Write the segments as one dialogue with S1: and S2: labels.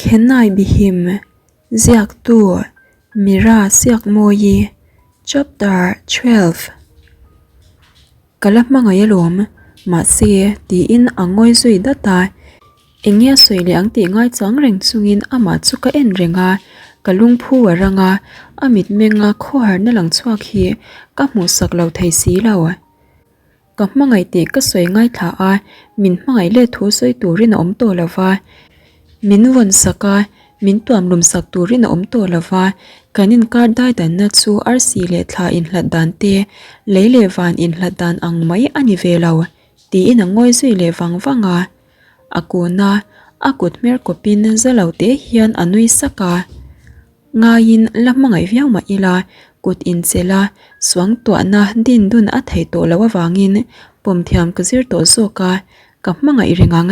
S1: Khenai Bihim, Ziaktu, Mira Siakmawi, Chapter 12 Ka la hmangaih alawm, mahse, tiin a ngawi zui dat a. Eng nge a sawi leh ang tih ngai chang reng chungin amah chu ka en reng a, ka lungphu a rang a, a mitmenga khawharna lang chhuak hi ka hmuhsak lo thei si lo. Ka hmangaih tih ka sawi ngaithla a, min hmangaih let thu sawi turin a awm tawh lo va, min vawn sak a, min tuam lum sak turin a awm tawh lo va, kan inkar dai danna chu arsi leh thla inhlat dan te, lei leh van inhlat dan ang mai a ni ve lo, tiin a ngawi zui leh vang vang a. A kun a, a kut hmer kawpin za lo te hian a nui sak a. Ngaiin la hmangaih viau mah ila, kut inchelh a, suangtuahna din dun a theih tawh loh avangin pawm thiam ka zir tawh zawk a, ka hmangaih reng ang,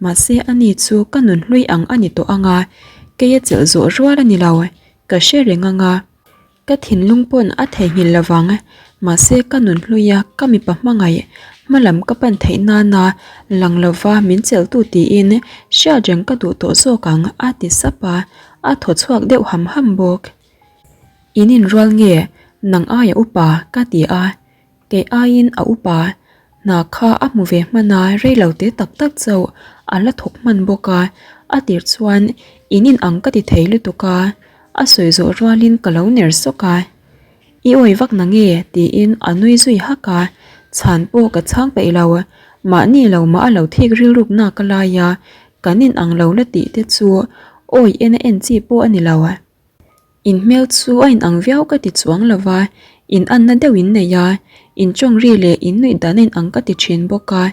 S1: mahse ani chu ka nun hlui ang a ni tawh ang a, kei a chelh zawh rual a ni lo, ka hre reng ang a. Ka thinlung pawn a theihnghilh lovang, mahse ka nun hluia ka mipa hmangaih hma lam ka pan theih nana lang lova min chelhtu tiin hriat reng ka duh tawh zawk ang a ti sap a, a thaw chhuak deuh ham ham bawk. In inrual nge nang aia upa ka ti a, Kei aiin a upa hna kha a hmu ve hman a, rei lo te tak tak chauh a la thawk hman bawk a, a tir chuan in in ang ka ti thei lutuk a, a sawi zawh rualin ka lo ner sawk a, I awi vak na nge? tiin a nui zui hak a, chhan pawh ka chhang peih lo, mahni lo mah a lo thik rilruk nak a lai a, kan in ang lo la tih te chu awi en a en chi pawh a ni lo. In hmel chu a inang viau ka ti chuang lo va, in anna deuh in nei a, in tawng ri leh in nuih dan a inang ka ti thin bawk a,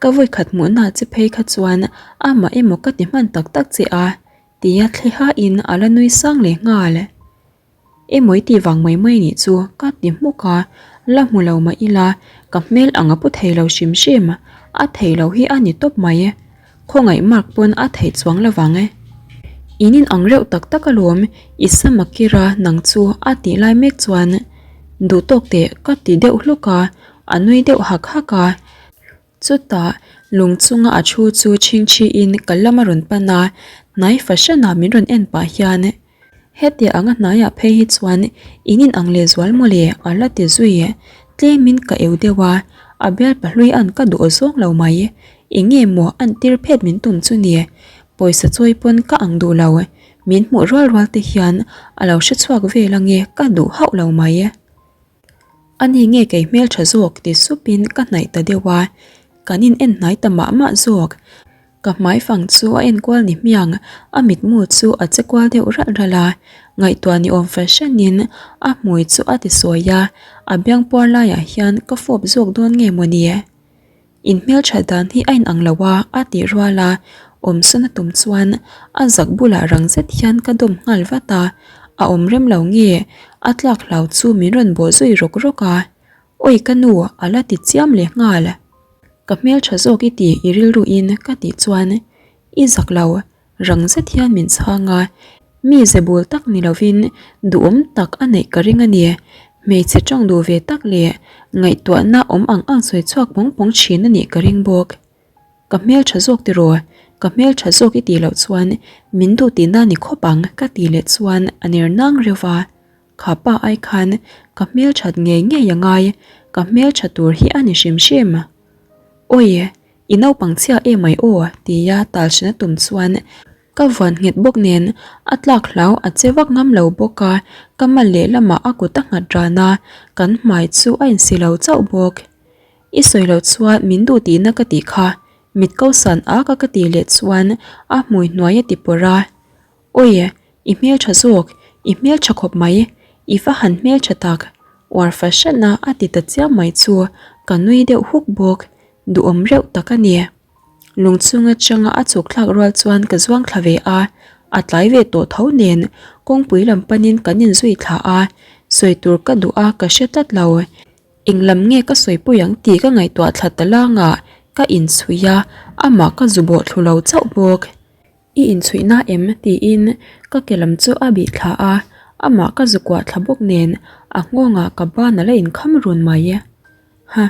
S1: ka vawikhat hmuhna che phei kha chuan amah emaw ka ti hman tak tak che a, tia thliha in a la nui sang leh nghal. Emaw i tih vang mai mai nih chu ka ti hmuk a, la hmu lo mah ila ka hmel ang a pu thei lo hrim hrim, a thei lo hi a ni tawp mai. Khawngaih mark pawn a theih chuang lo vang e. In in ang reuh tak tak alawm, i sam a kir a nang chu a tih lai mek chuan duh tawk teh ka ti deuh hluk a, a nui deuh hak hak a. Chutah lung chunga a thu chu chhingchhi in ka lam a rawn pan a, hnai fahran ah min rawn en pah hian Hetiang anga hnaiah phei hi chuan in in ang leh zual maw le a la ti zui tlemin ka eu deuh a, a bial pahlui an ka duh zawng lo mai. Eng nge maw an tir phet min tum chu ni? Pawisa chawi pawn ka ang duh lo, min hmuh rual rual te hian a lo hre chhuak vel ange ka duh hauh lo mai. Ani nge kei hmeltha zawk ti supin ka hnaih ta deuh a, kan in en hnai ta mah mah zawk. Ka hmaifang chu a enkual ni hmiang, a mitmu chu a che kual deuh ralh ralh a, ngaihtuah ni awm fahranin a hmui chu a ti sawi a, a biang puar laiah hian ka fawp zawk dawn nge maw ni? In hmelthat dan hi a inang lo a, a tih rual a, awmsawn a tum chuan a zak bulah rang zet hian ka dawm nghal vat a, a awm rem lo nge a tlak hlau chu min rawn bawh zui rawk rawk a, Awi ka nu a la ti chiam leh nghal. Ka hmeltha zawk i ti i rilru in ka tih chuan i zak lo rang zet hian min chhang a, mi ze bul tak ni lovin duhawm tak a neih ka ring a ni. Hmeichhe tawng duh ve tak leh ngaihtuahna awm ang ang sawi chhuak pawng pawng thin a nih ka ring bawk. Ka hmeltha zawk tiraw? Ka hmeltha zawk i tih loh chuan min duh tihna ni khawp ang ka tih leh chuan a ner nang reuh va. Kha pa ai khan ka hmelthat ngei ngei a ngai, ka hmeltha tur hi a ni hrim hrim. Awi, i naupang chhia em mai aw tia talhran a tum chuan ka vuan nghet bawk nen a tlak hlau a che vak ngam lo bawk a, ka mal lehlamah a kut a nghat ran a, kan hmai chu a insi lo chauh bawk. I sawi loh chuan min duh tihna ka tih kha, mit ko san ak a ka tih leh chuan a hmui hnuai a ti pawrh a. Awi, i hmeltha zawk, i hmeltha khawp mai, i va han hmeltha tak, uar fahran a a ti ta chiam mai chu ka nui deuh huk bawk, duhawm reuh tak a ni. Lung chung atanga a chhuk thlak rual chuan ka zuang thla ve a, a tlai ve tawh tho nen kawngpui lam panin kan inzui thla a, sawi tur ka duh a ka hre tlat lo. Englam nge ka sawi pui ang tih ka ngaihtuah thla ta langah ka inchhui a, amah ka zu bawh thlu lo chauh bawk. I inchhuihna em? tiin ka ke lam chu a bih thla a, amah ka zu kuah thla bawk nen a nghawngah ka ban a la inkham run mai. Ha,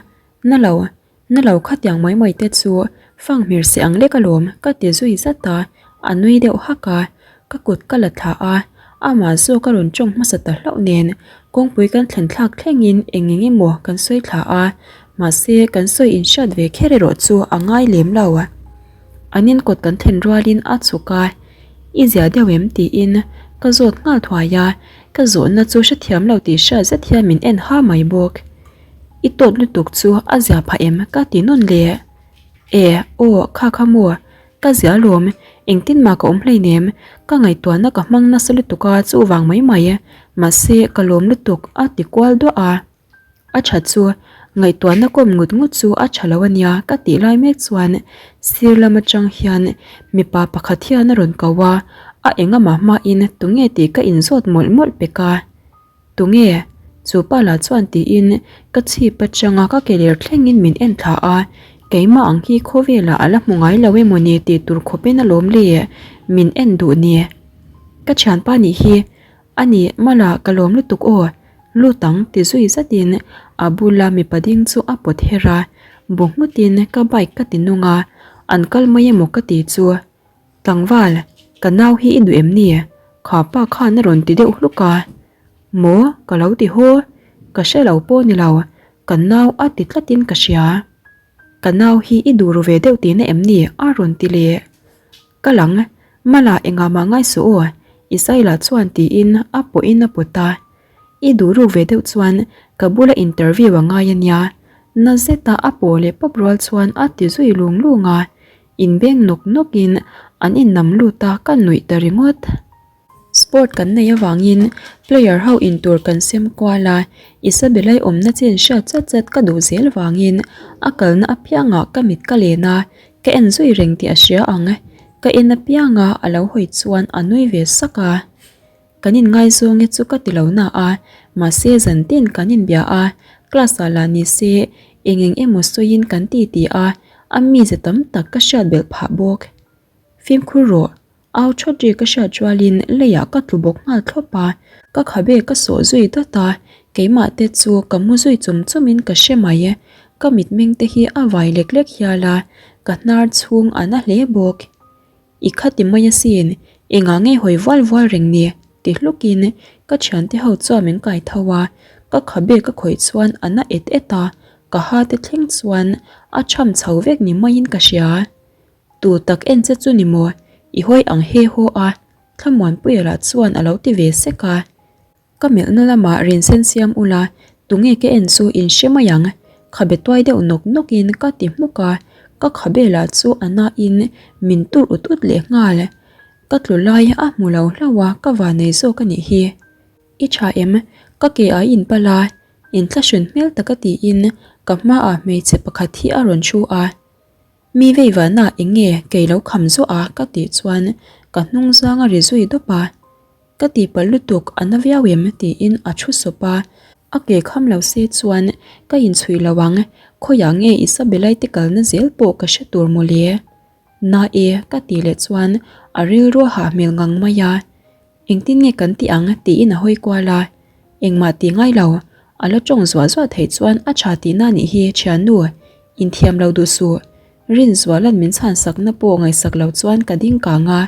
S1: na lo, na lo khatiang mai mai te chu fang hmir se ang lek alawm ka ti zui zat a, a nui deuh hak a. Ka kut ka la thla a, amah zawk a rawn tawng hmasa ta hlauh nen kawngpui kan thlen thlak thlengin eng eng emaw kan sawi thla a, mahse kan sawi inhriat ve kher erawh chu a ngai lem lo. An inkawt kan thlen rualin a chhuk a, I zia deuh em? tiin ka zawt nghal thuai a, ka zawhna chu hrethiam lo tih hriat zet hian min en ha mai bawk. I tawt lutuk chu a zia phah em? ka ti nawn leh. E, aw, kha kha maw? Ka zia alawm, engtin mah ka awm hleinem, ka ngaihtuahna ka hmang nasa lutuk a chuvang mai mai, mahse ka lawm lutuk a ti kual duah a. A tha chu, ngaihtuahna kawm ngut ngut chu a tha lo ania ka tih lai mek chuan sir lam atang hian mipa pakhat hian a rawn ko a, a engamah hmain tunge tih ka inzawt mawlh mawlh pek a. Tunge? Chu pa lah chuan tiin ka chhip atanga ka ke ler thlengin min en thla a, keimah ang hi khawvelah a la hmu ngai lo emaw ni tih tur khawpin alawm le min en duh ni. Ka thianpa nih hi a ni mala ka lawm lutuk aw, lut ang ti zui zatin a bula mipa ding chu a pawt her a, bu nghutin ka bike ka ti nung a, an kal mai emaw ka ti chu. Tlangval, ka nau hi i duh em ni? Kha pa khan a rawn ti deuh hluk a. Maw? Ka lo ti haw. Ka hre lo pawh ni lo, ka nau a ti tlatin ka hria. Ka nau hi i duh ru ve deuh tihna em ni? A rawn ti leh. Ka lang, Mala engah mah ngai suh aw, Isaila chuan tiin a pawhin a pawt a. I duh ruk ve deuh chuan ka bula interview a ngai a nia. Na zeta a pawh leh pawp rual chuan a ti zui lung lung a. Inbeng nawk nawkin an innam lut a ka nuih ta ringawt. Sport kan nei avangin player ho intur kan sem kual a, Isabella-i awmna chin hriat chat chat ka duh zel vangin a kalna apiangah ka mit ka len a, ka en zui reng tih a hria ang. Ka en apianga a lo hawi chuan a nui ve sak a. Kan inngaizawng e chu ka ti lo na a, mahse zan tin kan inbia a, class ah lah ni se eng eng emaw sawiin kan ti ti a, a mize tam tak ka hriat belh phah bawk. Fimkhur rawh, au thawt ri ka hriat rualin leiah ka tlu bawk nghal thlawp a, ka khabe ka sawh zui dawt a, keimah te chu ka mu zui chum chumin ka hre mai, ka mitmeng te hi a vai lek lek hial a, ka hnar chhung a na hle bawk. I khati mai asin, engah nge hawi vual vual reng ni? ti hlukin ka thiante ho chuan min kai tho a, ka khabe ka khawih chuan a na et et a, ka ha te thleng chuan a cham chho vek ni maiin ka hria. Tu tak en che chu ni maw? I hawi ang he haw a, Thlamuanpuia lah chuan a lo ti ve sek a. Ka melhna lamah rinsen siam ula, tunge ka en chu in hre mai ang, khabe tuai deuh nawk nawkin ka ti hmuk a, ka khabe lah chu a nain min tur ut ut leh nghal. Ka tlu lai a hmu lo hlauh a, ka vanei zawk a nih hi. I tha em? Ka ke a inpal a, inthlahrun hmel taka tiin ka hmaah hmeichhe pakhat hi a rawn thu a. Mi veivahna eng nge kei lo kham zuah a ka tih chuan ka hnung zang a ri zui dawp a. Ka tihpalh lutuk a na viau em tiin a thu sawp a, a ke kham lo se chuan ka inchhuih lo ang, khawiah nge Isabella-i te kalna zel pawh ka hre tur mawle. Na e ka tih leh chuan a rilru a hah hmel ngang mai a, engtin nge kan tih ang tiin a hawi kual a, engmah tih ngai lo, a la tawng zuah zuah theih chuan a tha tihna nih hi thiannu, inthiam lo duh suh. Rinzuala'n min chhansakna pawh ngaihsak lo chuan ka ding kang a,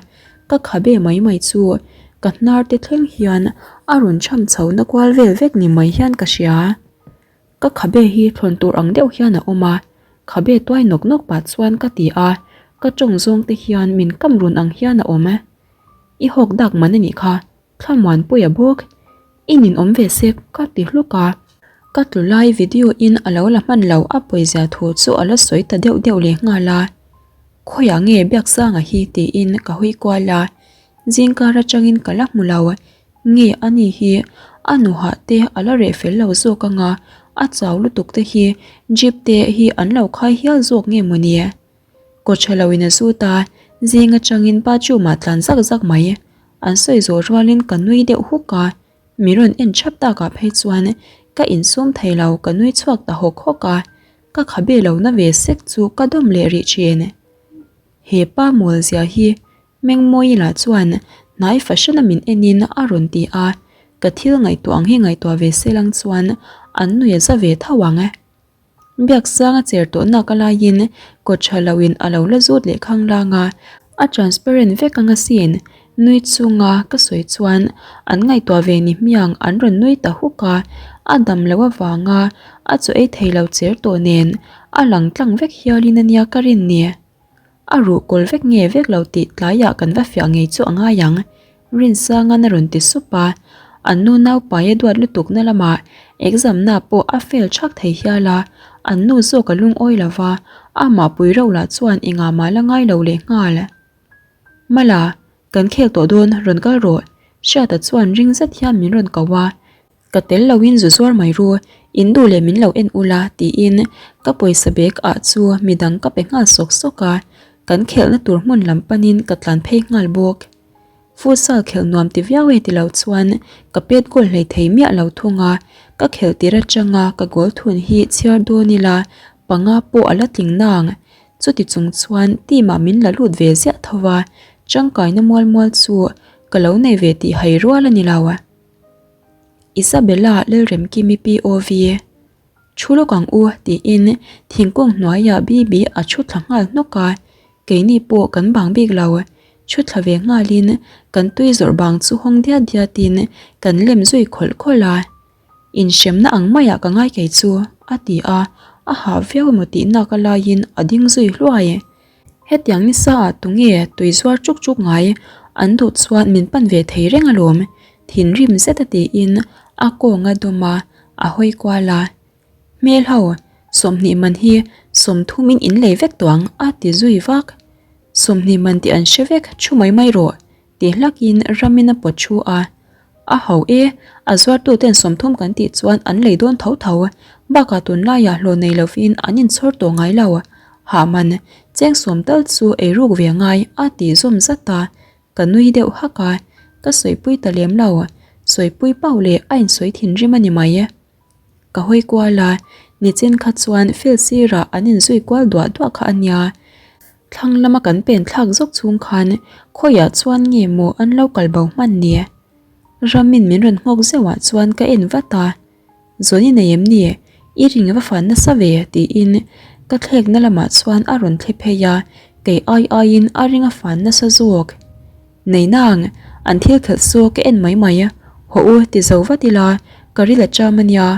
S1: ka khabe mai mai chu ka hnar te thleng hian a rawn cham chho na kual vel vek ni mai hian ka hria. Ka khabe hi thlawn tur ang deuh hian a awm a, khabe tuai nawk nawk pah chuan ka ti a, ka tawng zawng te hian min kam run ang hian a awm. I hawk dak man a nih kha, Thlamuanpuia bawk. I ninawm ve se ka ti hluk a, ka tlu lai video in a lo la hman lo a pawizia thu chu a la sawi ta deuh deuh leh nghal a, khawiah nge Biaksanga hi tiin ka hawi kual a, zingkar atangin ka la hmu lo, nge ani hi a nuhah te a la reh fel lo zawk anga a chau lutuk te hi jeep te hi an lo khai hial zawk nge mawni? Kawtha lo in a zut a, zing atangin bathroom ah tlan zak zak mai. An sawi zawh rualin ka nui deuh huk a, mi rawn en thap takah phei chuan ka insum thei lo ka nui chhuak ta hawk hawk a, ka khabe lo na ve sek chu ka dawm leh rih thin. He pa mawl zia hi Mengmawii lah chuan hnai fahran a min enin a rawn ti a, ka thil ngaihtuah ang hi ngaihtuah ve se lang chuan an nui a za ve tho ang. Biaksanga cher tawh nak a laiin kawt tha loin a lo la zut leh khanglang a, a transparent vek anga sin. Nui chunga ka sawi chuan an ngaihtuah ve ni hmiang an rawn nui ta huk a, a dam loh avanga a chaw ei thei lo cher tawh nen a lang tlang vek hialin a nia ka rin ni. A ruh kawl vek nge vek lo tih tlaiah kan va fiah ngei chu a ngai ang, Rinsanga'n a rawn ti sup a. An nu naupai a duat lutukna lamah exam na pawh a fail thak thei hial a, an nu zawk a lungawi lo va, amah pui reuh lah chuan engah mah la ngai lo lehnghal. Mala, kan khel tawh dawn, rawn kal rawh, Hriata chuan ring zet hian min rawn ko a. Ka tel loin zu zuar mai ru, in duh leh min lo en ula tiin ka pawisa bag ah chu midang ka pe nghal sawk sawk a, kan khelhna tur hmun lam panin ka tlan phei nghal bawk. Futsal khelh nuam ti viau e ti lo chuan ka pet goal hlei thei miah lo thung a, ka khelh tir atanga ka goal thun hi chhiar dawn ila panga pawh a la tling nang. Chuti chung chuan team ah min la lut ve ziah tho va, tangkaina mual mual chu ka lo nei ve tih hai rual a ni lo. Isabella Lalremkimi POV, Thu lawk ang u tiin thingkung hnuaiah Bibi a thu thla nghal hnawk a, keini pawh kan bang bik lo. Thu thla ve nghalin kan tui zawrh bang chu hawng diat diatin kan lem zui khawlh khawlh a. Inhremna ang maiah ka ngai kei chu, a ti a, a hah viau emaw tih nak a laiin a ding zui hluai. Hetiang nisa ah tunge tui zuar chuk chuk ngai an duh chuan min pan ve thei reng alawm, thinrim zet a tiin a kawng a dawm a, a hawi kual a. Hmel ho, 20 man hi 30 in in lei vek tawh ang a ti zui vak. 20 man tih an hre vek thu mai mai rawh Ti hlakin ramin a pawt thu a. A ho e, a zuartuten 30 kan tih chuan an lei dawn tho tho. Bakah tunlaiah hlawh nei lovin an inchhawr tawh ngai lo. Hah man, cheng sawm tal chu ei ruk ve ngai a ti zawm zat a. Ka nui deuh hak a, ka sawipui ta lem lo. Sawipui pauh leh a insawi thinrim a ni mai. Ka hawi kual a, nichin kha chuan field sirah an inzui kual duah duah kha a nia. Thlang lama kan pen thlak zawk chhung khan khawiah chuan nge maw an lo kal bo hman ni? Ramin min rawn nghawk zeuhah chuan ka en vat a, Zawn i nei em ni? I ring va fan nasa ve tiin ka thlekna lamah chuan a rawn thle phei a, kei ai aiin a ring a fan nasa zawk. Nei nang, an thil khelh saw ka en mai mai, hawh u ti zo vat ila ka ril a cham a nia,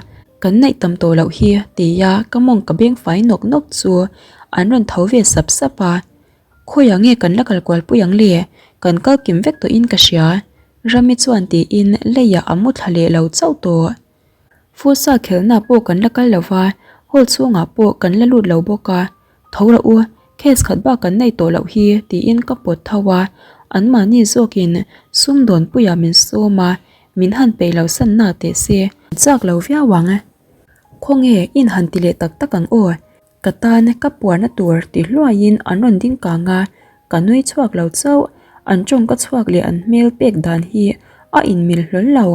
S1: Kan neih tam tawh loh hi tia ka mawng ka beng fai nawk nawk chu an rawn tho ve sap sap a. Khawiah nge kan la kal kual pui ang le? Kan kal kim vek tawhin ka hria. Rami chuan tiin leiah a mu thla leh lo chauh tawh. Futsal khelhna pawh kan la kal lo va, hall chhungah pawh kan la lut lo bawk a. Tho rawh u, case khat bak kan nei tawh loh hi tiin ka pawt tho a, anmahni zawkin sumdawnpuiah min sawm a, Min han peih lo san na teh se. Chak lo viau ang. Khawnge in han ti leh tak tak ang aw. Ka tan ka puarna tur ti hluaiin an rawn ding kang a, ka nui chhuak lo chauh. An tawngka chhuak leh an hmel pek dan hi a inmil hlawl lo.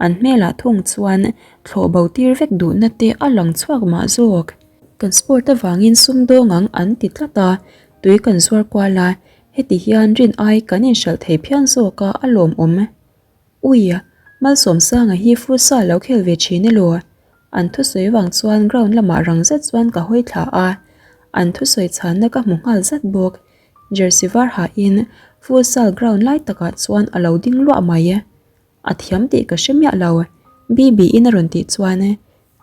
S1: An hmelah thung chuan thlawh bo tir vek duhna te a lang chhuak mah zawk. Kan sport avangin sumdawng ang an ti tlat a, tui kan zuar kual a, heti hian rin ai kan inhralh thei phian zawk a a lawmawm. Ui, Malsawmsanga hi futsal lo khel ve thin elaw? An thusawi vang chuan ground lamah rang zet chuan ka hawi thla a, an thusawi chhanna ka hmu nghal zat bawk. Jersey var hahin futsal ground lai takah chuan a lo ding luah mai. A thiam tih ka hre miah lo, Bibi-in a rawn tih chuan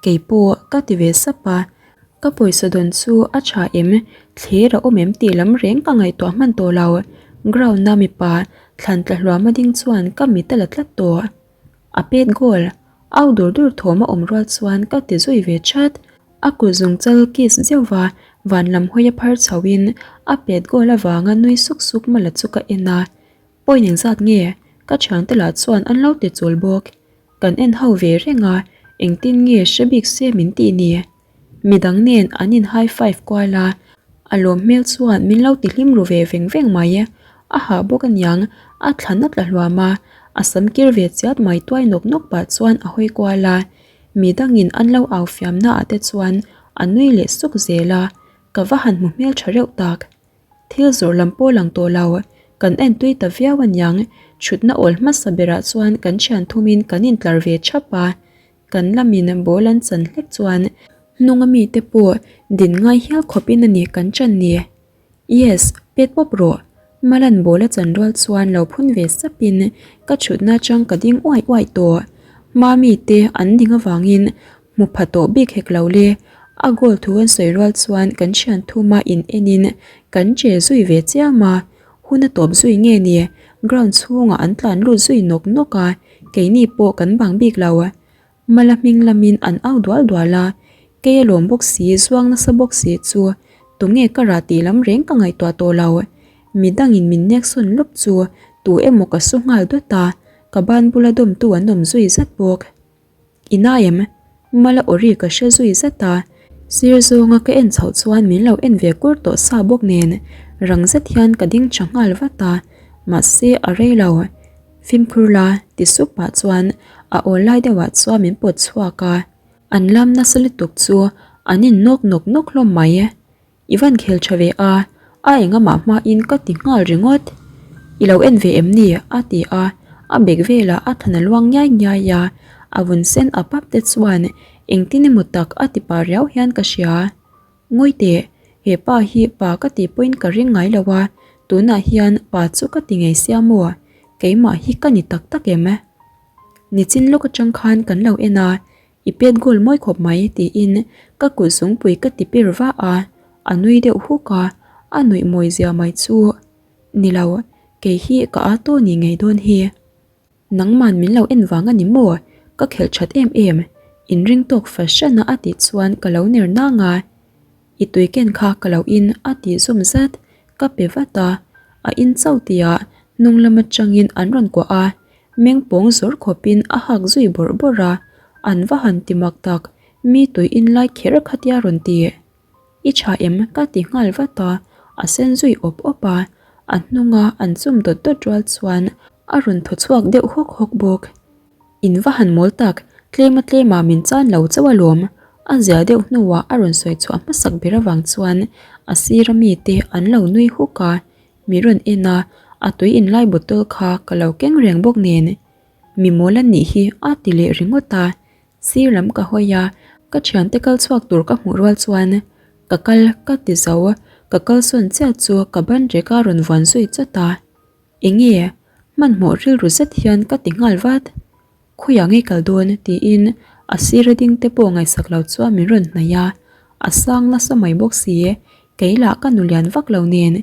S1: Kei pawh ka ti ve sap a, ka pawisa dawn chu a tha em, thler a awm em tih lam reng ka ngaihtuah hman tawh lo, ground a mipa thlan tla hluam a ding chuan ka mit a la tlat tawh. A pet goal, au dur dur thawm a awm rual chuan ka ti zui ve chat, a kut zung chal kiss zeuh va van lam hawi a phar chho in a pet goal avanga nui suk suk mala chu ka en a, point engzat nge ka thiante lah chuan an lo ti chul bawk. Kan en ho ve reng a, engtin nge hre bik se min tih ni? Midang nen an in high five kual a, a lawm hmel chuan min lo ti hlim ru ve veng veng mai. A hah bawk aniang, a thlan a tla hluam a, a sam kir ve chiat mai tuai nawk nawk pah chuan a hawi kual a, midangin an lo au fiamna ah te chuan a nui leh suk zel a, ka va han hmu hmel tha reuh tak. Thil zawrh lam pawh lang tawh lo, kan en tui ta viau aniang, thutna awl hmasa berah chuan kan thian thumin kan intlar ve thap a, kan lamin ball an chan hlek chuan hnunga mite pawh din ngai hial khawpin a ni kan chan ni. Yes, pet pawp rawh. Malan ball a chan rual chuan lo phun ve sapin ka thutna atang ka ding uaih uaih tawh. Mami te an ding avangin hmu pha tawh bik hek lo le. A goal thu an sawi rual chuan kan thian thuma in enin kan che zui ve chiam a, hun a tawp zui nge ni ground chhungah an tlan lut zui nawk nawk a, keini pawh kan bang bik lo. Mala hming lamin an au dual dual a, kei a lawm bawk si, zuang nasa bawk si chu tunge ka rah tih lam reng ka ngaihtuah tawh lo. Midangin min nek sawn lawp chu tu emaw ka su nghal dawt a, ka ban bula dawmtu an awm zui zat bawk. I nai em? Mala aw ri ka hre zui zat a, sir zawnga ka en chhoh chuan min lo en ve kur tawh sa bawk nen rang zet hian ka ding tha nghal vat a, mahse a rei lo. Fimkhur la ti sup pah chuan a aw lai deuhah chuan min pawt chhuak a, an lam nasa lutuk chu an in nawk nawk nawk hlawm mai. I van khel tha ve a, a engamah hmain ka ti nghal ringawt. I lo en ve em ni? a ti a, a bek velah a thlan a luang ngiai ngiai a, a vun sen a pap te chuan engtin emaw tak a ti pah riau hian ka hria. Ngawi teh, he pa hi pa ka tih pawhin ka ring ngai lo a, tunah hian pa chu ka ti ngei sia maw? Keimah hi ka ni tak tak em? Nichin lawk atang khan kan lo en a, I pet goal mawi khawp mai tiin ka kut zungpui ka ti pir vah a, a nui deuh huk a, a nuih mawi zia mai chu ni lo, kei hi ka a taw ni ngei dawn hi. Nangman min lo en vang a ni maw? Ka khelh that em em, inring tawk fahran a a tih chuan ka lo ner nang a, I tui ken kha ka lo in a tih zawm zat, ka pe vat a, a in chauh tihah hnung lam atangin an rawn kuah a, meng pawng zawr khawpin a hak zui bawrh bawrh a, an va han ti mak tak, mi tui in lai kher khatia rawn ti. I tha em? ka ti nghal vat a, a sen zui awp awp a, a hnunga an chum dawt dawt rual chuan a rawn thaw chhuak deuh hawk hawk bawk. In va han mawl tak, tlema tlema min chan lo chauh alawm. A zia deuh hnuah a rawn sawi chhuah hmasak ber avang chuan a sira mite an lo nui huk a, mi rawn en a, a tui inlai bottle kha ka lo keng reng bawk nen. Mi mawl an nih hi a ti leh ringawt a, sir lam ka hawi a, ka thiante kal chhuak tur ka hmuh rual chuan ka kal ka ti zo, ka kalsawn chiah chu ka ban rek a rawn vuan zui chawt a. Enge? Hmanhmawh rilru zet hian ka ti nghal vat. Khawiah ngei kal dawn? tiin a sira ding te pawh ngaihsak lo chuan min rawn hnaih a, a sang nasa mai bawk si. Kei lah ka nu lian vak lo nen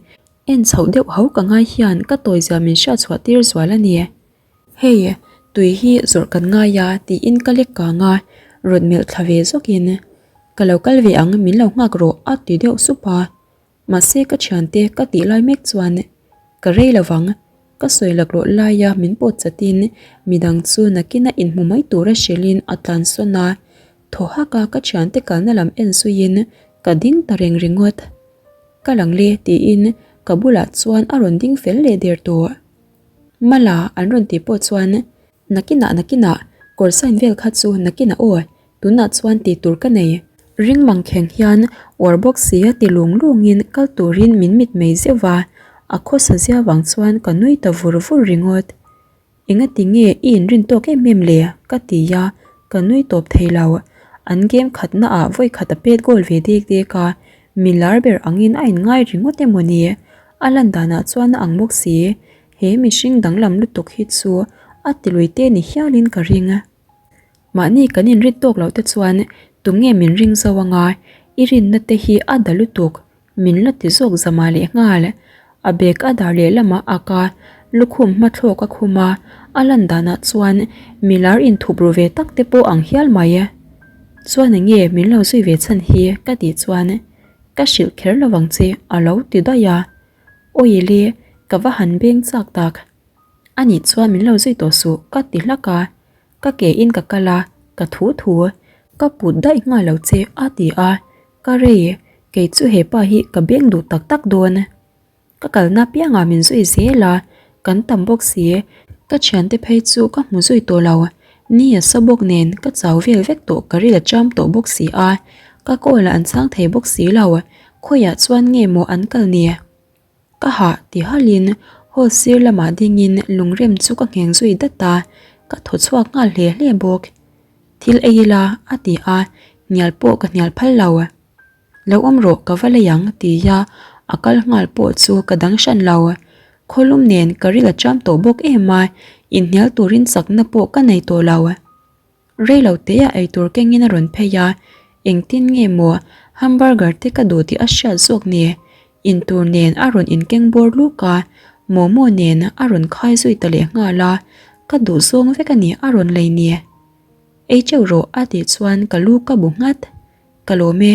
S1: en chhoh deuh ho ka ngai hian ka tawizia min hriatchhuah tir zual a ni. Hei, tui hi zawrh kan ngai a tiin ka lek kang a, rawn melh thla ve zawkin Ka lo kal ve ang min lo nghak rawh a ti deuh sup a. Mahse ka thiante ka tih lai mek chuan ka rei lo vang, ka sawi laklawh laia min pawt chatin midang chu nakina inhmu mai tura hrilhin a tlansawn a, thaw haka ka thiante kalna lam en zuiin ka ding ta reng ringawt. Ka lang le tiin ka bulah chuan a rawn ding fel leh der tawh. Mala an rawn tih pawh chuan Nakinah nakinah kawr sign vel kha chu nakinah aw, tunah chuan tih tur ka nei. Ring mang kheng hian uar bawk si a ti lung lungin kal turin min mit mei zeuh va, a khawsa zia vang chuan ka nui ta vur vur ringawt. Engati nge i inrin tawk em em le? ka ti a, ka nui tawp thei lo. An game khatna ah vawi khat a pet goal ve dek dek a, mi lar ber angin a inngai ringawt emaw ni? A lan danah chuan a ang bawk si. He mihring danglam lutuk hi chu a tilui te ni hialin ka ring. Mahni kan inrit tawk loh te chuan tunge min ring zo anga i rinna te hi a da lutuk min la ti zawk zama leh nghal. A bag a dar leh lamah ak a, lukhum hmathlawk a khum a, a lan danah chuan milar inthup ru ve tak te pawh ang hial mai. Chuan enge min lo zui ve chhan hi ka tih chuan ka hrilh kher lo vang che a lo ti daih a. Awile, ka va han beng chak tak. Anih chuan min lo zui tawh suh ka ti hlak a, ka ke in ka kal a, ka thu thu, ka put daih nghal lo che a ti a, ka rei, kei chu hepa hi ka beng duh tak tak dawn. Ka kalna piangah min zui zel a, kan tam bawk si, ka thiante phei chu ka hmu zui tawh lo, ni a sa bawk nen ka chau vel vek tawh ka ril a cham tawh bawk si a, ka call ah an chhang thei bawk si lo. Khawiah chuan nge maw an kal ni? Ka hah ti halhin hall sir lamah dingin lungrem chu ka ngheng zui dat a, ka thaw chhuak nghal hle hle bawk. Thil ei ila a ti a, hnial pawh ka hnial phal lo. Lo awm rawh ka va lei ang ti a, a kal nghal pawh chu ka dang hran lo. Khawlum nen ka ril a cham tawh bawk em a, inhnial turin chakna pawh ka nei tawh lo. Rei lo te ah eitur kengin a rawn phei a, engtin nge maw hamburger te ka duh tih a hriat zawk ni? Intur nen a rawn inkeng bawr luk a, momo nen a rawn khai zui ta leh nghal a, ka duh zawng vek a ni a rawn lei ni. Ei teuh rawh a tih chuan ka lu ka bu nghat. Ka lawm e,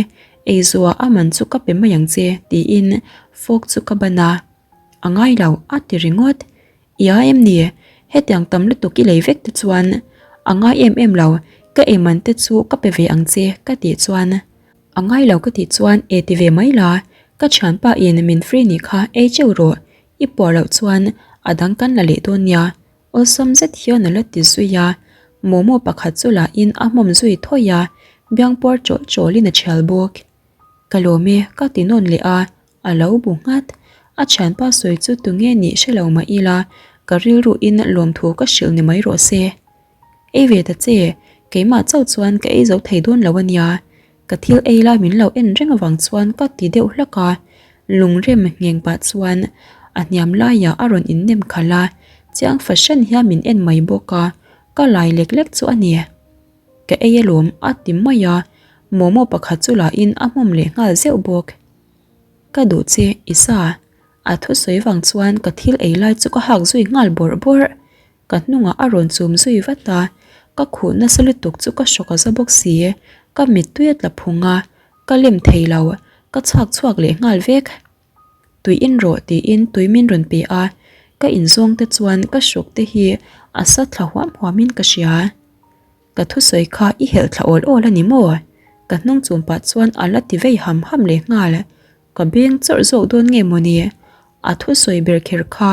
S1: eizuah a man chu ka pe mai ang che tiin fork chu ka ban a, a ngai lo a ti ringawt. I a em ni? Hetiang tam lutuk i lei vek te chuan a ngai em em lo, ka ei man te chu ka pe ve ang che ka tih chuan a ngai lo ka tih chuan e ti ve mai la, ka thianpa in min free nih kha ei teuh rawh, i puar loh chuan a dang kan la leh dawn nia awlsam zet hian a la ti zui a, momo pakhat chu lah in a hmawm zui thawi a, biang puar chawlh chawl in a thial bawk. Ka lawm e ka ti nawn leh a, A lo bu nghat. A thianpa sawi chu tunge nih hre lo mah ila, ka rilruin lawmthu ka hrilh ni mai rawh se. Ei ve ta che, keimah chauh chuan ka ei zo thei dawn lo a nia. Ka thil ei lai min lo en reng avang chuan ka ti deuh hlak a, lungrem ngheng pah chuan a hniam laiah a rawn innem khalh a, chiang fahran hian min en mai bawk a, ka lai lek lek chu a ni. Ka ei alawm a ti mai a, momo pakhat chu lahin a hmawm leh nghal zeuh bawk. Ka duh che, Isa. A thusawi vang chuan ka thil ei lai chu ka hak zui nghal bawrh bawrh. Ka hnungah a rawn chum zui vat a, ka khuh nasa lutuk chu ka hrawk a za bawk si. Ka mittui a tla phung a, ka lem thei lo, ka chhak chhuak leh nghal vek. Tui in rawh tiin tui min rawn pe a, ka inzawng te chuan ka hrawk te hi a sa thla huam huam in ka hria. Ka thusawi kha i helh thla awl awl a ni maw? Ka hnung chum pah chuan a la ti vei ham ham leh nghal. Ka beng chawrh zawk dawn nge maw ni? A thusawi ber kher kha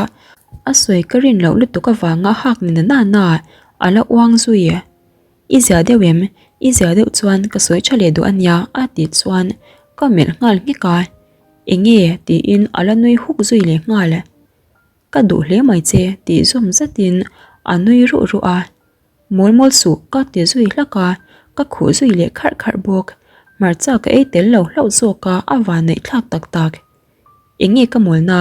S1: a sawi ka rin loh lutuk avanga hak ni na na a la uang zui. I zia deuh em? I zia deuh chuan ka sawi tha leh duh a nia a tih chuan ka melh nghal nghek a. Enge? tiin a la nui huk zui leh nghal. Ka duh hle mai che tih zawm zatin a nui ruh ruh a. Mawl mawl suh ka ti zui hlak a, ka khuh zui leh kharh kharh bawk. Hmarcha ka ei tel lo hlauh zawk a, a van neih thlak tak tak. Eng nge ka mawlna,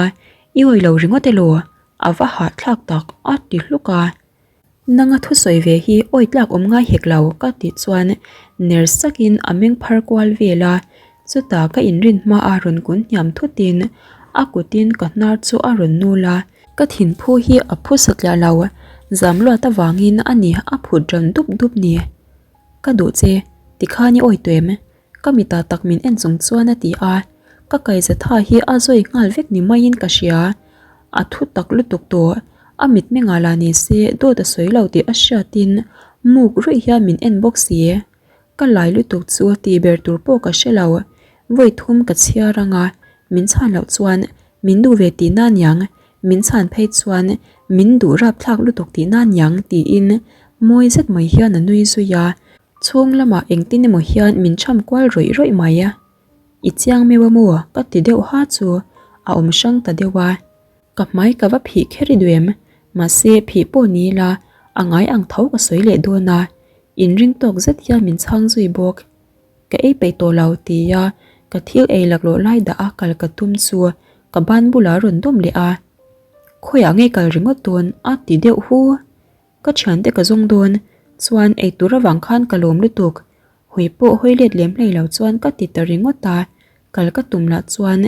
S1: i awi lo ringawt elaw? A va hah thlak tak a ti hluk a. Nanga thusawi ve hi awi tlak awm ngai hek lo ka tih chuan ner sakin a meng phar kual vel a, chutah ka inrin hmaa rawn kun hniam thutin a kutin ka hnar chu a rawn nul a. Ka thinphu hi a phu satliah lo, zam luat avangin a ni a phut ran dup dup ni. Ka duh che, tikhan i awi tuem, ka mitah tak min en chung chuan a ti a, ka kaizatha hi a zawi nghal vek ni maiin ka hria. A thu tak lutuk tawh, a mitmengah lah ni se dawt a sawi lo tih a hriatin muk ruih hian min en bawk si. Ka lai lutuk chu tih ber tur pawh ka hre lo, vawi thum ka chhiar ang a, min chhan loh chuan min duh ve tih na niang, min chhan phei chuan min duh rapthlak lutuk tih na niang tiin mawi zet mai hian a nui zui a, chhung lamah engtin emaw hian min cham kual rawih rawih mai. I chiang meuh a maw? ka ti deuh ha chu a awm hrang ta deuh a. Ka hmai ka va phih kher i duh em? Mahse, phih pawh ni ila, a ngai ang tho ka sawi leh dawn a. Inring tawk zet hian min chhang zui bawk. Ka ei peih tawh lo tia ka thil ei laklawh lai dah a kal ka tum chu ka ban bulah a rawn dawm leh a. Khawiah nge kal ringawt dawn? a ti deuh hu. Ka thiante ka zawng dawn chuan ei tur avang khan ka lawm lutuk. Hawi pawh hawi let lem hlei lo chuan ka ti ta ringawt a, kal ka tum lah chuan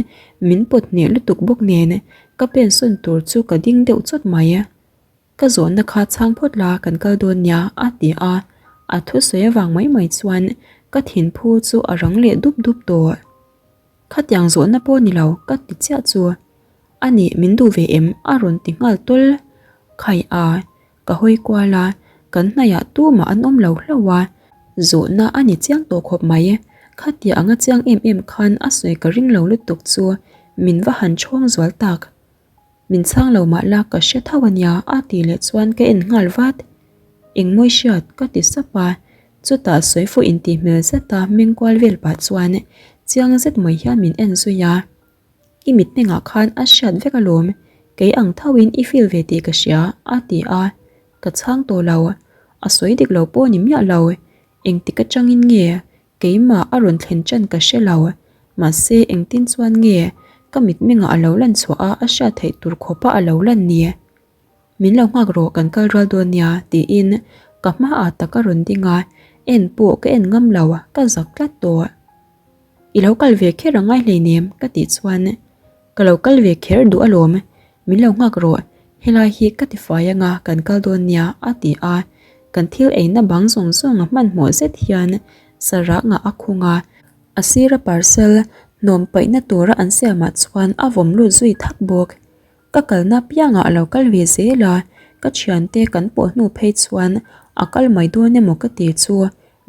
S1: min pawt hneh lutuk bawk nen ka pen sawn tur chu ka ding deuh chawt mai. Ka zawhna kha chhang phawt la kan kal dawn nia a ti a, a thusawi avang mai mai chuan ka thinphu chu a rang leh dup dup tawh. Khatiang zawhna pawh ni lo ka ti chiah chu a nih min duh ve em a rawn ti nghal tawl. Khai a, ka hawi kual a, kan hnaihah tumah an awm lo hlauh a, zawhna a ni chiang tawh khawp mai. Khatia anga chiang em em khan a sawi ka ring lo lutuk chu min va han chhawng zual tak. Min chhang lo mah la ka hre tho a nia a tih leh chuan ka en nghal vat. Engmawi hriat ka ti sap a, chutah sawi fuh intih hmel zeta meng kual vel pah chuan chiang zet mai hian min en zui a. I mitmengah khan a hriat vek alawm, kei ang thoin i feel ve tih ka hria a ti a, ka chhang tawh lo. A sawi dik lo pawh ni miah lo, engtik atangin nge Keimah a rawn thlen ṭan ka hre lo, mahse engtin chuan nge Ka mitmengah a lo lan chhuah a, a hriat theih tur khawpa a lo lan ni. Min lo nghak rawh kan kal rual dawn nia tiin ka hmaah tak a rawn ding a, en pawh ka en ngam lo, ka zak tlat tawh. I lo kal ve kher a ngai hleinem ka tih chuan ka lo kal ve kher duh alawm, min lo nghak rawh helai hi ka tifai anga kan kal dawn nia a ti a, kan thil eina bang zawng zawng a hmanhmawh zet hian sarangah a khung a, a sira parcel hnawm paihna tura an siamah chuan a vawm lut zui thak bawk. Ka kalna piangah a lo kal ve zel a, ka thiante kan pawh hnu phei chuan a kal mai dawn emaw ka ti chu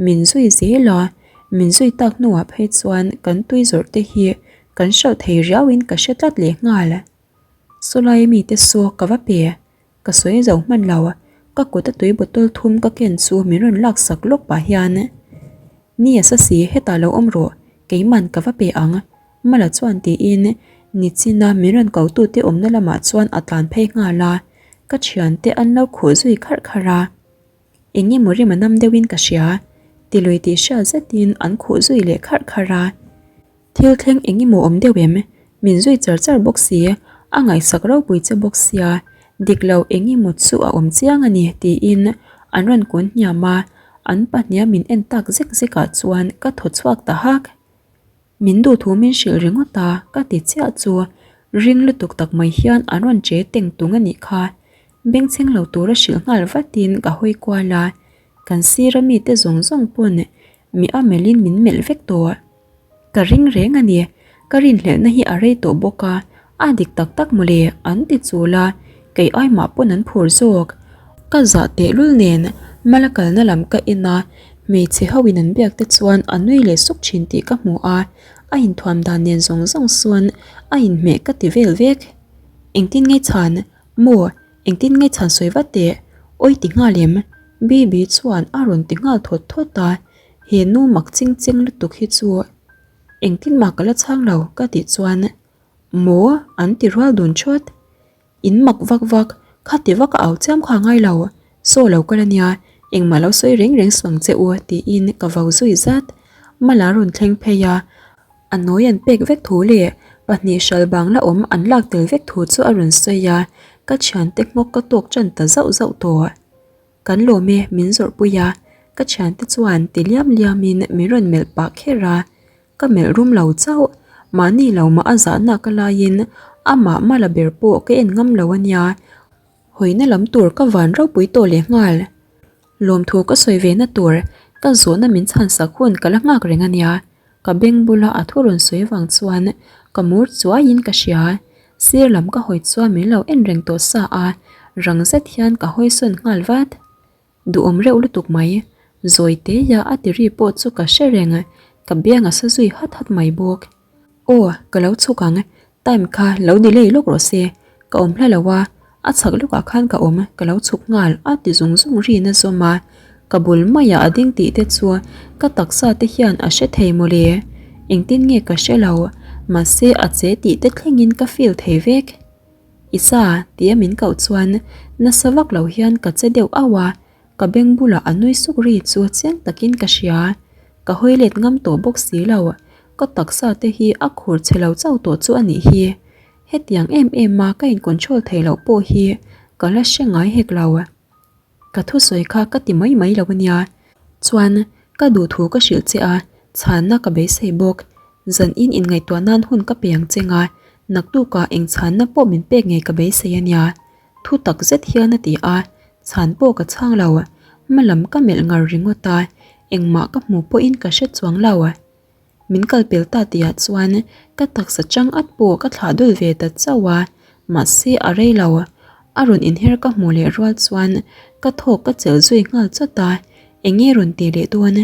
S1: min zui zel a, min zui tak hnuah phei chuan kan tui zawrh te hi kan hralh thei riauin ka hre tlat leh nghal. Sawlai mite saw ka va pe, ka sawi zo hman lo, ka kut a tui bottle thum ka ken chu min rawn lak sak lawk pah hian Ni a sa si hetah lo awm rawh, keiman ka va pe ang Mala chuan tiin nichina min rawn ko tute awmna lamah chuan a tlan phei nghal a, ka thiante an lo khuh zui kharh kharh a. Eng emaw rim a nam deuhin ka hria, ti lui tih hriat zetin an khuh zui leh kharh kharh a. Thil thleng eng emaw awm deuh em? Min zui char char bawk si, a ngaihsak ropui che bawk sia, dik lo eng emaw chu a awm chiang a ni tiin an rawn kun hniam a, an pahniha min en tak zek zekah chuan ka thaw chhuak ta hak. Min duh thu min hrilh ringawt a, ka ti chiah chu ring lutuk tak mai hian an rawn che teng tung a nih kha. Bengchheng lo tura hrilh nghal vatin ka hawi kual a, kan sira mite zawng zawng pawn mi a melhin min melh vek tawh. Ka ring reng a ni, ka rinhlelhna hi a rei tawh bawk a, a dik tak tak mawle an ti chul a, kei ai mah pawn an phur zawk. Ka zah tehlul nen mala kalna lam ka en a, hmeichhe ho in an biak te chuan a nui leh suk thin tih ka hmu a, a inthuam dan nen zawng zawng sawn a inhmeh ka ti vel vek. Engtin nge chhan? Maw? Engtin nge chhan sawi vat teh? Awi ti nghal em? Bibi chuan a rawn ti nghal thawt thawt a, he nu mak ching cheng lutuk hi chu engtin mah ka la chhang lo ka tih chuan Maw? an ti rual dun thawt. In mak vak vak, khati vak a au chiam kha ngai lo, saw lo kal ania, engmah lo sawi reng reng suang che u tiin ka vau zui zat. Mala rawn thleng phei a, a nawi an pek vek thu leh pahnih hral bang la awm an lak tel vek thu chu a rawn sawi a, ka thiante nghawk ka tawk tan ta zauh zauh tawh. Kan lawm e min zawrh pui a, ka thiante chuan ti liam liamin min rawn melh pah kher a, Ka melh rum lo chauh, mahni lo mah a zahna ka laiin amah mala ber pawh ka en ngam lo a nia, hawina lam tur ka van ropui tawh leh nghal. Lawmthu ka sawi ve na tur ka zawhna min chhan sak hun ka la nghak reng a nia, ka beng bula a thu rawn sawi vang chuan ka mur chuaiin ka hria, sir lam ka hawi chuan min lo en reng tawh sa a, rang zet hian ka hawi sawn nghal vat. Duhawm reuh lutuk mai, zawi teia a ti ri pawh chu ka hre reng, ka biang a sa zui hat hat mai bawk. Aw, ka lo chhuk ang, time kha lo delay lawk rawh se, ka awm hla lo a, a chhak lawkah khan ka awm, ka lo chhuk nghal a ti zung zung ri na zawm a, ka bul maiah a ding tih te chu ka taksa te hian a hre thei mawle, engtin nge ka hre lo, mahse a che tih te thlengin ka feel thei vek. Isa tia min koh chuan nasa vak lo hian ka che deuh auh a, ka beng bulah a nui suk ri chu chiang takin ka hria. Ka hawi let ngam tawh bawk si lo, ka taksa te hi a khur chhe lo chauh tawh chu a nih hi. Hetiang em em a ka in control theih loh pawh hi ka la hre ngai hek lo. Ka thusawi kha ka ti mai mai lo ania, chuan ka duhthu ka hrilh che a, chhanna ka beisei bawk. Zan in inngaihtuah nan hun ka pe ang che nga, naktukah eng chhanna pawh min pek ngei ka beisei ania. Thu tak zet hian a ti a, chhan pawh ka chhang lo, hma lam ka melh ngar ringawt a, engmah ka hmu pawhin ka hre chuang lo. Min kal pel ta tihah chuan ka taksa chang at pawh ka thlah dul ve ta chauh a, mahse a rei lo. A rawn inher ka hmuh leh rual chuan ka thawk ka chelh zui nghal chawt a, eng nge rawn ti leh dawn?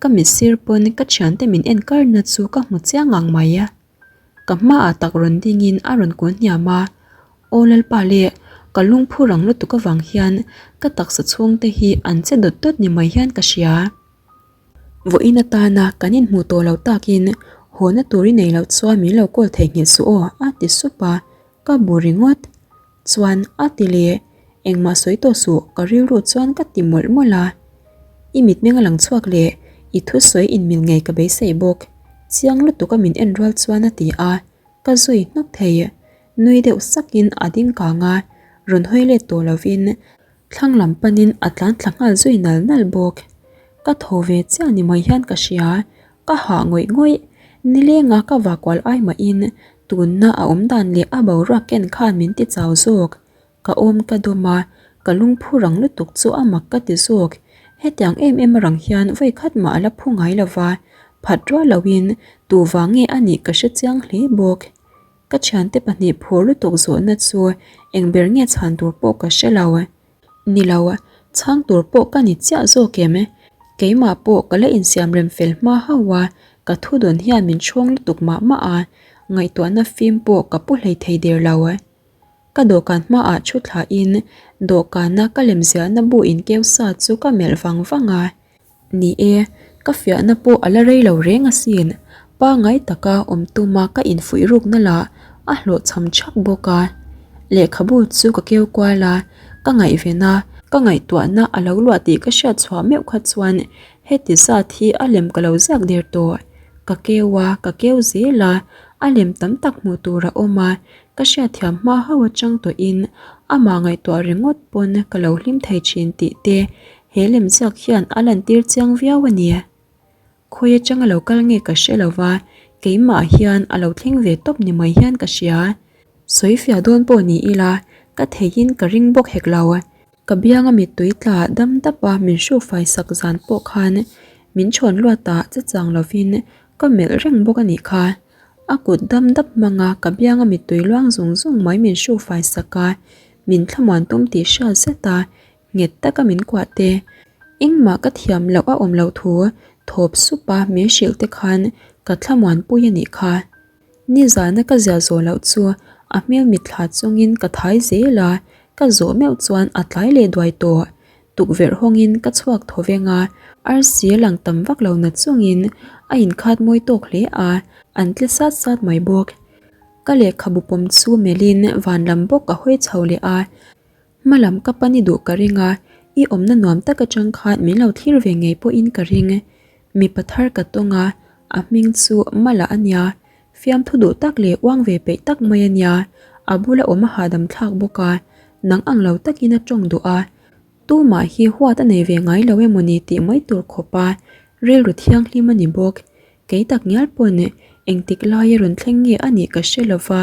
S1: Ka mit sir pawn ka thiante min en karna chu ka hmu chiang ngang mai. Ka hmaah tak rawn dingin a rawn kun hniam a, Aw Lalpa le, ka lungphu rang lutuk avang hian ka taksa chhungte hi an che dawt dawt ni mai hian ka hria. Vawiin atana kan inhmuh tawh lo takin hawna tur i nei loh chuan min lo call theihnghilh suh aw a ti sup a, ka bu ringawt. Chuan a ti leh, engmah sawi tawh suh ka rilru chuan ka ti mawlh mawlh a. I mitmeng a lang chhuak leh i thusawi inmil ngei ka beisei bawk. Chiang lutuk a min en rual chuan a ti a. Ka zui hnawk thei. Nui deuh sakin a ding kang a, rawn hawi let tawh lovin thlang lam panin a tlan thla nghal zui nal nal bawk. Ka tho ve chiah ni mai hian ka hria, ka hah ngawih ngawih. Nilenga ka vakual ai mahin tunna a awm dan leh a boruak ken khan min ti chau zawk. Ka awm ka dawm a, ka lungphu rang lutuk chu a mak ka ti zawk. Hetiang em em rang hian vawi khat mah a la phu ngai lo va, phat rual loin tu vang nge a nih ka hre chiang hle bawk. Ka thiante pahnih phur lutuk zawhna chu eng ber nge chhan tur pawh ka hre lo. Ni lo, chhang tur pawh ka ni chiah zawk em? Keimah pawh ka la insiam rem fel hma hauh a, ka thu dawn hian min chhawng lutuk mah mah a, ngaihtuahna fim pawh ka pu hlei thei der lo. Ka dawhkan hmaah thu thlain dawhkana ka lemziahna bu inkeu sa chu ka melh vang vang a. Ni e, ka fiahna pawh a la rei lo reng asin. Pangngai taka awm tuma ka infuih rukna lah a hlawhchham chhak bawk a. Lehkhabu chu ka keu kual a, ka ngaihven a, ka ngaihtuahna a lo luah tih ka hriat chhuah meuh kha chuan heti zat hi a lem ka lo ziak der tawh. Ka keu a, ka keu zel a, a lem tam tak hmuh tur a awm a, Ka hriatthiam hma hauh atang tawhin amah ngaihtuah ringawt pawn ka lo hlim thei thin tih te he lemziak hian a lantir chiang viau a ni. Khawi atanga lo kal nge ka hre lo va, keimah hian a lo thleng ve tawp ni mai hian ka hria. Sawifiah dawn pawh ni ila ka theihin ka ring bawk hek lo. Ka bianga mittui tla dam dap a min hrukfai sak zan pawh khan min chhawn luat ah che chang lovin ka melh reng bawk a nih kha. A kut dam dap hmanga ka bianga mittui luang zung zung mai min hrukfai sak a, min thlamuan tum tih hriat zet a nghet taka min kuah te. Engmah ka thiam loh a awm loh thu thawp sup a min hrilh te khan ka thlamuan pui a nih kha. Nizana ka ziah zawh loh chu a hmel mitthla chungin ka thai zel a, ka zawh meuh chuan a tlai leh duai tawh. Tukverh hawngin ka chhuak thaw veng a, arsi lang tam vak lo na chungin a inkhat mawi tawk hle a, an tle sat sat mai bawk. Ka lehkhabu pawm chu melhin van lam bawk a hawi chho leh a, Hma lam ka pan i duh ka ring a, i awmna nuam tak atang khan min lo thlir ve ngei pawhin ka ring. Mipa thar ka tawng a, a hming chu Mala a nia. Fiamthu duh tak leh uang ve peih tak mai a nia. A bula awm a hahdam thlak bawk a, nang ang lo takin a tawng duh a. Tumah hi huat a nei ve ngai lo emaw ni tih mai tur khawp a, rilru thianghlim a ni bawk. Kei tak ngial pawn engtik laia rawn thleng nge a nih ka hre lo va,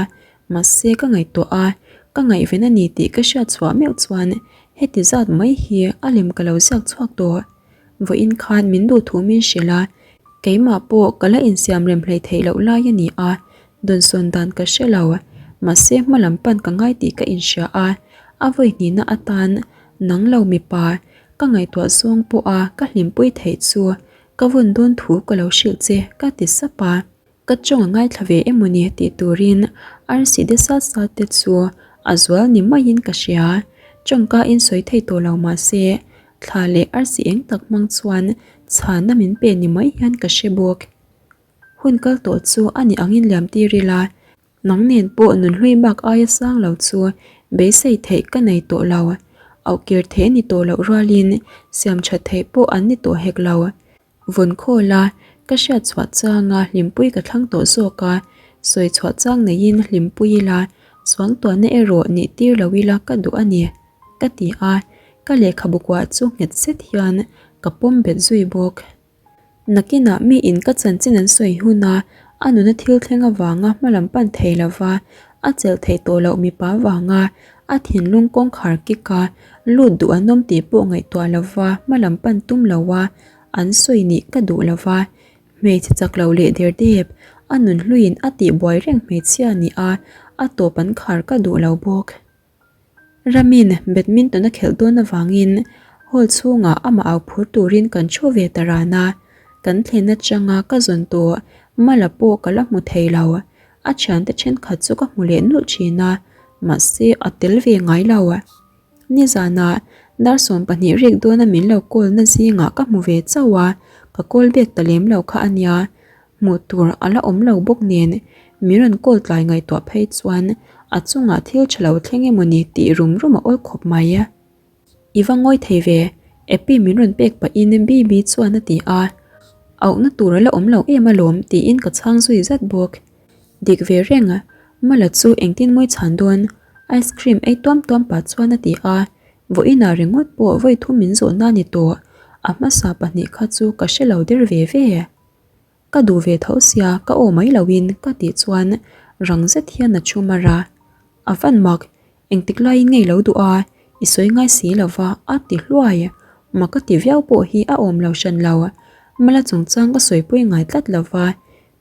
S1: mahse ka ngaihtuah a, ka ngaihven a ni tih ka hriat chhuah meuh chuan heti zat mai hi a lem ka lo ziak chhuak tawh. Vawiin khan min duh thu min hrilh a, keimah pawh ka la insiam rem hleih theih loh lai a ni a, dawnsawn dan ka hre lo, mahse hma lam pan ka ngai tih ka inhria a, a vawi hnihna atan nang lo mipa ka ngaihtuah zawng pawha ka hlimpui theih chu Ka vawn dawn thu ka lo hrilh che ka ti sap a, ka tawng a ngaithla ve emaw ni tih turin arsi de sat sat te chu a zual ni maiin ka hria. Tawngka in sawi thei tawh lo mah se thla leh arsi eng tak hmang chuan chhanna min pe ni mai hian ka hre bawk. Hun kal tawh chu a ni angin liam tir ila Nang nen pawh nunhlui bak aia sang lo chu beisei theih ka nei tawh lo. Auhkir theih a ni tawh loh rualin siam that theih pawh an ni tawh hek lo. Vawn khawl a, ka hriat chhuah changa hlimpui ka thlang tawh zawk a, sawi chhuah chang neiin hlimpui ila, suangtuahna erawh nih tir lo ila ka duh a ni, ka ti a, ka lehkhabu kuah chu nghet zet hian ka pawm bet zui bawk. Nakinah miin ka chanchin an sawi huna a nuna thil thleng avanga hmalam pan thei lova a chelh theih tawh loh mipa avanga a thinlung kawngkhar kika lut duh an awm tih pawh ngaihtuah lova hmalam pan tum loa an sawi nih ka duh lova hmeichhe chak lo leh der dep a nunhluiin a tihbuai reng hmeichhia nih a a tawp an khar ka duh lo bawk. Ramin badminton a khelh dawn avangin hall chhungah amah au phur turin kan thu ve ta ran a, kan thlen atanga ka zawn tawh Mala pawh ka la hmu thei lo, a thiante thenkhat chu ka hmu leh nulh thin a, mahse a tel ve ngai lo. Nizanah dar 12 rik dawna min lo call na zingah ka hmu ve chauh a, ka call back ta lem lo kha a nia, Hmuh tur a la awm lo bawk nen min rawn call tlai ngaihtuah phei chuan a chungah thil tha lo thleng emaw ni tih rum rum a awl khawp mai. I va ngawi thei ve, Epi min rawn pek pahin Bibi chuan a ti a, auhna tur a la awm lo em alawm tiin ka chhang zui zat bawk. Dik ve reng, Mala chu engtin mawi chhan dawn? Ice cream ei tuam tuam pah chuan a ti a, vawiinah ringawt pawh vawi thum min zawhna a ni tawh, a hmasa pahnih kha chu ka hre lo der ve ve. Ka duh ve tho sia ka aw mai loin ka tih chuan rang zet hian a thu mar a, A van mak, engtik laiin ngei lo duh a, i sawi ngai si lo va a ti hluai. Mak ka ti viau pawh hi a awm lo hran lo, Mala chungchang ka sawipui ngai tlat lo va,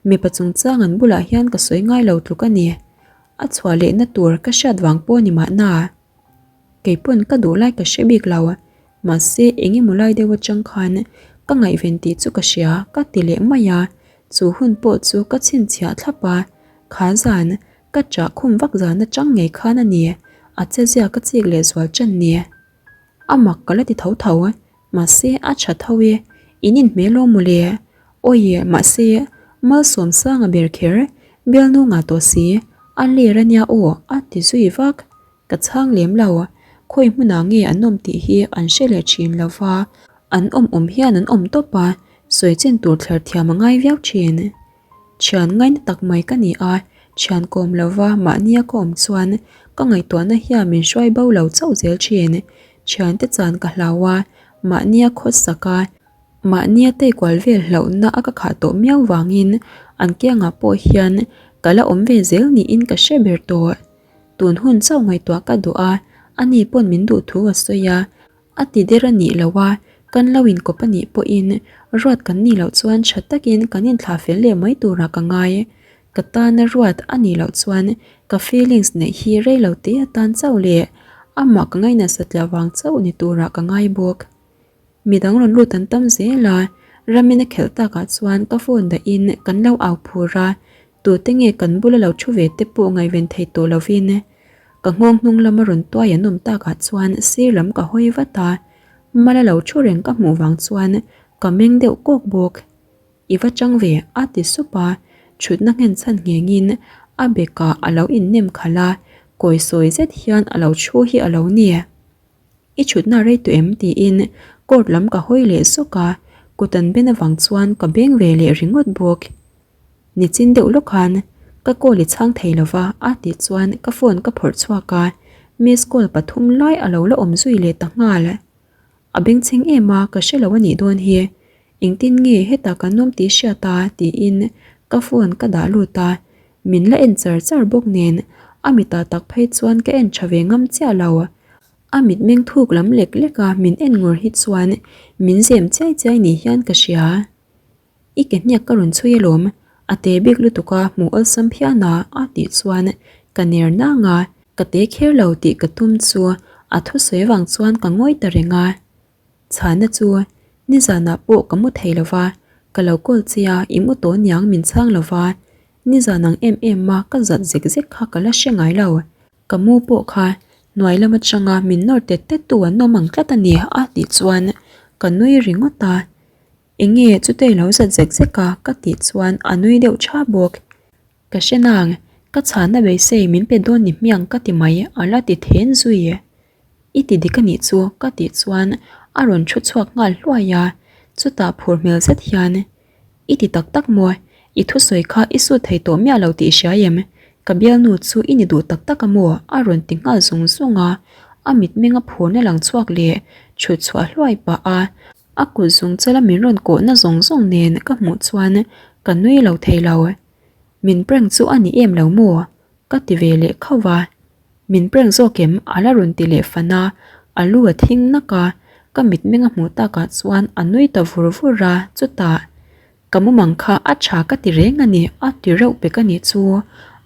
S1: mipa chungchang an bulah hian ka sawi ngai lo tluk a ni. A chhuah lehna tur ka hriat vang pawh ni mahna. Kei pawn ka duh lai ka hre bik lo, mahse eng emaw lai deuh atang khan ka ngaihven tih chu ka hria ka ti leh mai a, chu hun pawh chu ka chhinchhiah thlap a, kha zan ka chah khum vak zan atang ngei khan a ni, a che zia ka chik leh zual tan ni. A mak ka la ti tho tho, mahse a tha tho e, in inhmel aw mawle, awi mahse Malsawmsanga ber kher bialnu ngah tawh si, a ler a nia aw a ti zui vak. Ka chhang lem lo, khawi hmunah nge an awm tih hi an hre leh thin lo va, an awm awm hian an awm tawp a, sawi chin tur thler thiam a ngai viau thin. Thian ngaina tak mai ka ni a, thian kawm lo va mahnia ka awm chuan ka ngaihtuahna hian min hruai bo lo chauh zel thin. Thiante chan ka hlau a, mahnia khawsak a, Mahnia teikual vel hlauhna a ka khah tawh miau vangin an kiangah pawh hian ka la awm ve zel niin ka hre ber tawh. Tun hun chauh ngaihtuah ka duh a, ani pawn min duh thu a sawi a. A ti der a nih loh a, kan lo inkawp a nih pawhin ruat kan nih loh chuan tha takin kan inthlah fel leh mai turah ka ngai. Ka tana ruat a nih loh chuan ka feelings neih hi rei lo te atan chauh leh amah ka ngainat satliah vang chauh ni turah ka ngai bawk. Midang rawn lut an tam zel a, Ramin a khelh takah chuan ka phone dahin kan lo au phur a, tute nge kan bula lo thu ve te pawh ngaihven thei tawh lovin ka nghawng hnung lama rawn tuai an awm takah chuan sir lam ka hawi vat a, Mala lo thu reng ka hmuh vang chuan ka meng deuh kawk bawk. I va chang ve a ti sup a, thutna nghen chhan nghengin a bekah a lo innem khalh a, kawi sawi zet hian a lo thu hi a lo ni. I chhutna rei tawh em? tiin court lam ka hawi leh zawk a, kut an ben avang chuan ka beng ve leh ringawt bawk. Nichin deuh lawk khan ka call i chhang thei lova a tih chuan ka phone ka phawrh chhuak a, miss call pathum lai a lo la awm zui leh ta nghal. A bengchheng em a, ka hre lo a nih dawn hi. Engtin nge hetah kan awm tih hriat a? tiin ka phone ka dah lut a, min la en char char bawk nen a mitah tak phei chuan ka en tha ve ngam chiah lo. A mitmeng thuk lam lek lek a min en ngur hi chuan min zem chiai chiai ni hian ka hria. I ke hniak ka rawn chhui alawm, a te bik lutuk a hmuh awlsam phian a a tih chuan ka ner nang a, ka te kher lo tih ka tum chu a thusawi avang chuan ka ngawi ta reng a. Chhana chu nizanah pawh ka mu thei lova, ka lo call che a i mu tawh niang min chhang lova, nizan ang em em a ka zat zek zek kha ka la hre ngai lo. Ka mu pawh kha hnuai lam atanga min nawr tet tet tu an awm ang tlat a ni a tih chuan ka nui ringawt a, Eng nge chutei lo zat zek zek a ka tih chuan a nui deuh tha bawk. Ka hre nang, ka chhana beisei min pe dawn ni hmiang ka ti mai a la ti then zui. I ti dik a nih chu ka tih chuan a rawn thu chhuak nghal hluai a, chutah phur hmel zet hian I ti tak tak maw? I thusawi kha i sut thei tawh miah lo tih i hria em? Ka bialnu chu i ni duh tak tak a maw? a rawn ti nghal zung zung a, a mitmeng a phurna lang chhuak leh chhut chhuah hluai pah a, a kut zung chala min rawn kawhna zawng zawng nen ka hmuh chuan ka nui lo thei lo. Min prank chu a ni em lo maw? ka ti ve leh khauh va. Min prank zawk em? a la rawn ti leh fan a, a lu a thing nak a, ka mitmeng a hmuh takah chuan a nui ta vur vur a, chutah, Ka mumang kha a tha ka ti reng a ni a ti reuh pek a nih chu,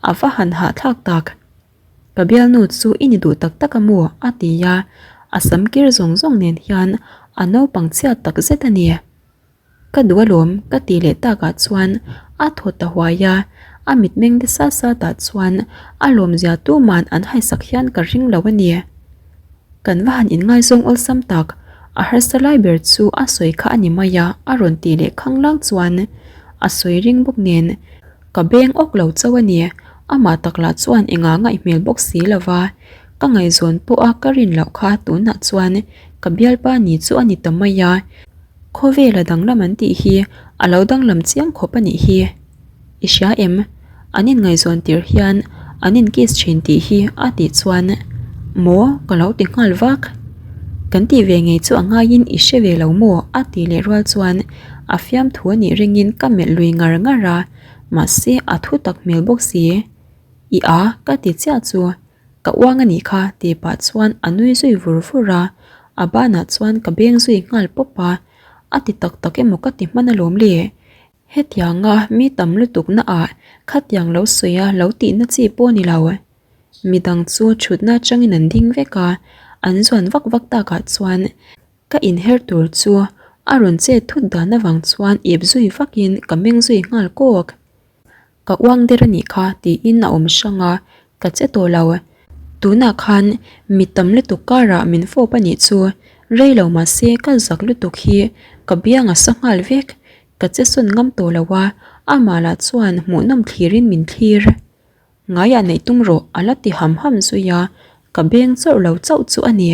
S1: a va han hahthlak tak. Ka bialnu chu i ni duh tak tak a maw? a ti a, a sam kir zawng zawng nen hian a naupang chhiat tak zet a ni. Ka duh alawm ka tih leh takah chuan a thaw ta huai a, a mitmeng de sat sat ah chuan a lawmzia tuman an haisak hian ka ring lo a ni. Kan va han inngaizawng awlsam tak, a harsa lai ber chu a sawi kha a ni mai a a rawn tih leh khanglang chuan a sawi ring bawk nen ka beng awk lo chauh a ni, amah tak lah chuan engah ngaih hmel bawk si lo va, ka ngaihzawn pawha ka rin loh kha tunah chuan ka bialpa ni chu a ni ta mai a. Khawvela danglam an tih hi a lo danglam chiang khawp a nih hi. I hria em? An inngaihzawn tir hian an in kiss thin tih hi a tih chuan maw ka lo ti nghal vak. Kan tih ve ngei chu a ngaiin i hre ve lo maw a tih leh rual chuan a fiamthu a nih ringin ka melh lui ngar ngar a, mahse a thu tak hmel bawk si. I a ka ti chiah chu ka uang a nih kha tih pah chuan a nui zui vur vur a, a banah chuan ka beng zui nghal pawp a, a ti tak tak emaw ka ti hman alawm le. Hetianga mi tam lutuk na ah khatiang lo sawi a lo tihna chi pawh ni lo. Midang chu thutna atangin an ding vek a, an zuan vak vak takah chuan ka inher tur chu a rawn chet thut dan avang chuan ip zui vakin ka meng zui nghal kawk. Ka uang der a nih kha tiin a awm hrang a, ka che tawh lo. Tunah khan mi tam lutuk karah min fawp a nih chu, rei lo mahse ka zak lutuk hi ka biang a sa nghal vek. Ka che sawn ngam tawh lo a, amah lah chuan hmuhnawm thlirin min thlir. Ngaiah neih tum rawh a la ti ham ham zui a, ka beng chawrh lo chauh chu a ni.